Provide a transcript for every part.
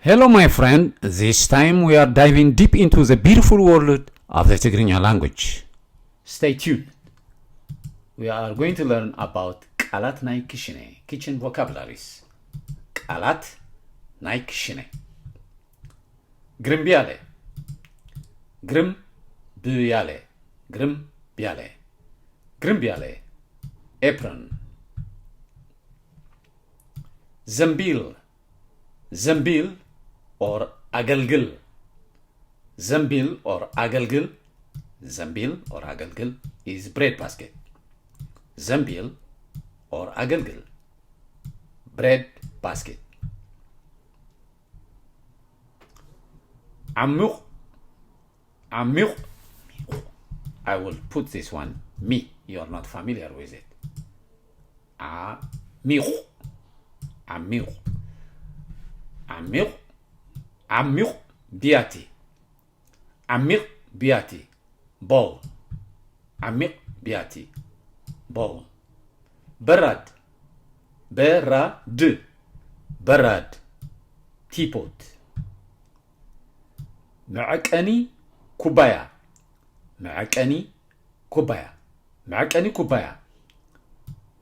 Hello, my friend. This time we are diving deep into the beautiful world of the Tigrinya language. Stay tuned. We are going to learn about ቃላት ናይ ክሽነ, kitchen vocabularies. ቃላት ናይ ክሽነ። ግርምብያለ። ግርም ብያለ። ግርም ብያለ። ግርም ብያለ። Apron. ዘንቢል። ዘንቢል or ኣገልግል። ዘንቢል or ኣገልግል። ዘንቢል or ኣገልግል is bread basket. ዘንቢል or ኣገልግል፣ bread basket። ዓሚቕ። ዓሚቕ። I will put this one me. You are not familiar with it. ዓሚቕ። ዓሚቕ። ዓሚቕ። ዓሚቕ ብያቲ። ዓሚቕ ብያቲ። Bowl. ዓሚቕ ብያቲ። Bowl. በራድ። በራድ። በራድ። Teapot. መዐቀኒ ኩባያ። መዐቀኒ ኩባያ። መዐቀኒ ኩባያ።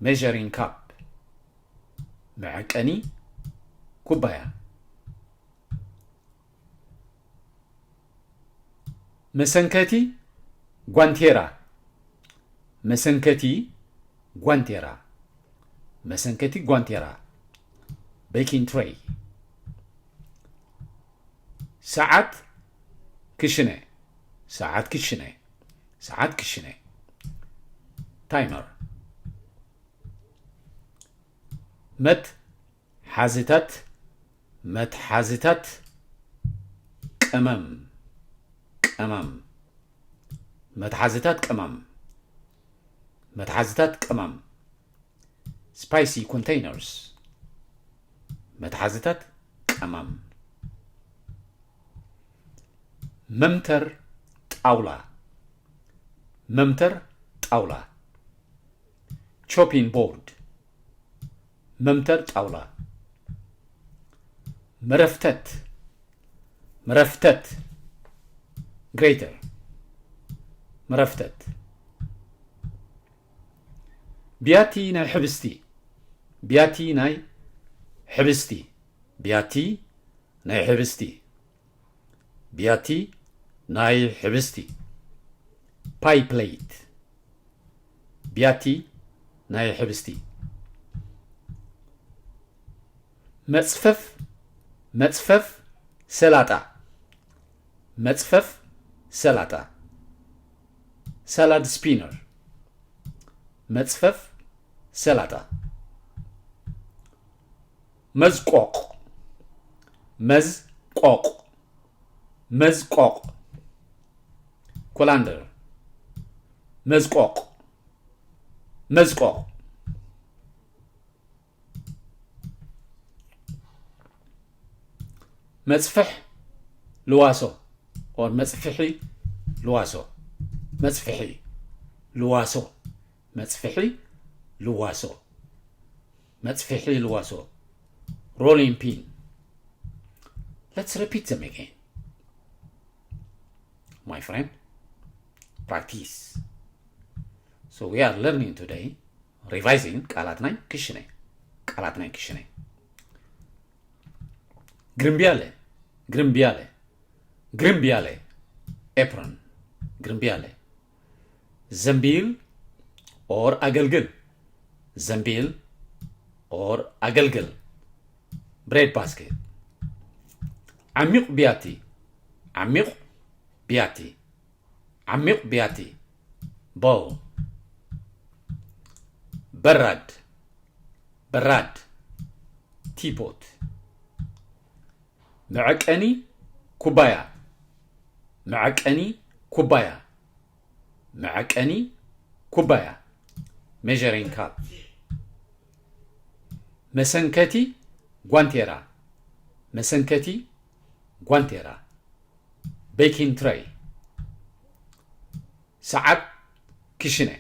Measuring cup. መዐቀኒ ኩባያ። መሰንከቲ ጓንቴራ። መሰንከቲ ጓንቴራ። መሰንከቲ ጓንቴራ። Baking tray. ሰዓት ክሽነ። ሰዓት ክሽነ። ሰዓት ክሽነ። Timer. መትሓዚታት። መትሓዚታት ቀመም። ቀመም። መትሓዚታት ቀመም። መትሓዚታት ቀመም። Spicy containers. መትሓዚታት ቀመም። መምተር ጣውላ። መምተር ጣውላ። Chopping board. መምተር ጣውላ። መረፍተት። መረፍተት። Grater. መረፍተት። ብያቲ ናይ ሕብስቲ። ብያቲ ናይ ሕብስቲ። ብያቲ ናይ ሕብስቲ። ብያቲ ናይ ሕብስቲ። Pie plate. ብያቲ ናይ ሕብስቲ። መጽፈፍ። መጽፈፍ ሰላጣ። መጽፈፍ ሰላጣ። Salad spinner. መጽፈፍ ሰላጣ። መዝቆቕ። መዝቆቕ። መዝቆቕ። Colander. መዝቆቕ። መዝቆቕ። መጽፍሕ ልዋሶ or መጽፍሒ ልዋሶ። መጽፍሒ ልዋሶ። መጽፍሒ ልዋሶ። መጽፍሒ ልዋሶ። Rolling pin. Let's repeat them again, my friend. Practice. So we are learning today, revising ቃላት ናይ ክሽነ። ቃላት ናይ ክሽነ። ግርምብያለ። ግርምብያለ። ግርምብያለ። Apron. ግርምብያለ። ዘንቢል or ኣገልግል። ዘንቢል or ኣገልግል። Bread basket. ዓሚቕ ብያቲ። ዓሚቕ ብያቲ። ዓሚቕ ብያቲ። Bowl. በራድ። በራድ። Teapot. መዐቀኒ ኩባያ። መዐቀኒ ኩባያ። መዐቀኒ ኩባያ። Measuring cup. መሰንከቲ ጓንቴራ። መሰንከቲ ጓንቴራ። Baking tray. ሰዓት ክሽነ።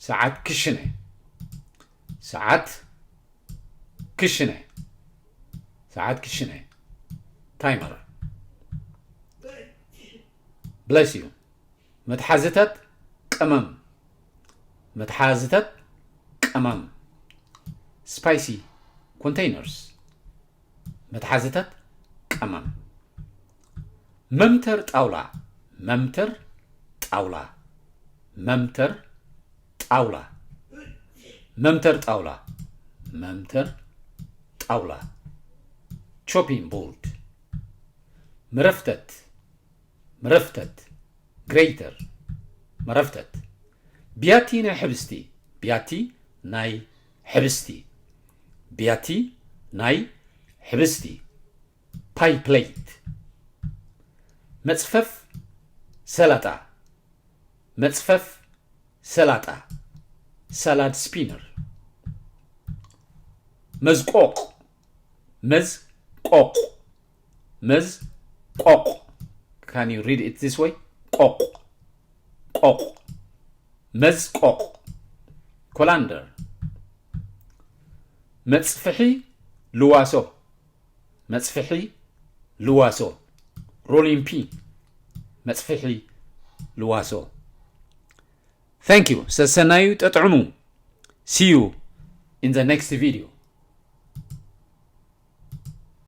ሰዓት ክሽነ። ሰዓት ክሽነ። ሰዓት ክሽነ። Timer. Bless you. መትሓዝታት ቀመም። መትሓዝታት ቀመም። Spicy containers. መትሓዝታት ቀመም። መምተር ጣውላ። መምተር ጣውላ። መምተር ጣውላ። መምተር ጣውላ። መምተር ጣውላ። Chopping board. መረፍተት። መረፍተት። Grater. መረፍተት። ቢያቲ ናይ ሕብስቲ። ቢያቲ ናይ ሕብስቲ። ቢያቲ ናይ ሕብስቲ። Pie plate. መጽፈፍ ሰላጣ። መጽፈፍ ሰላጣ። Salad spinner. መዝቆቕ። መዝቆቕ። መዝቆቕ። Can you read it this way? ቆቕ። ቆቕ። መዝቆቕ። Colander. መጽፍሒ ልዋሶ። መጽፍሒ ልዋሶ። Rolling pin. መጽፍሒ ልዋሶ። Thank you. ሰሰናዩ ጠጥዕሙ። See you in the next video.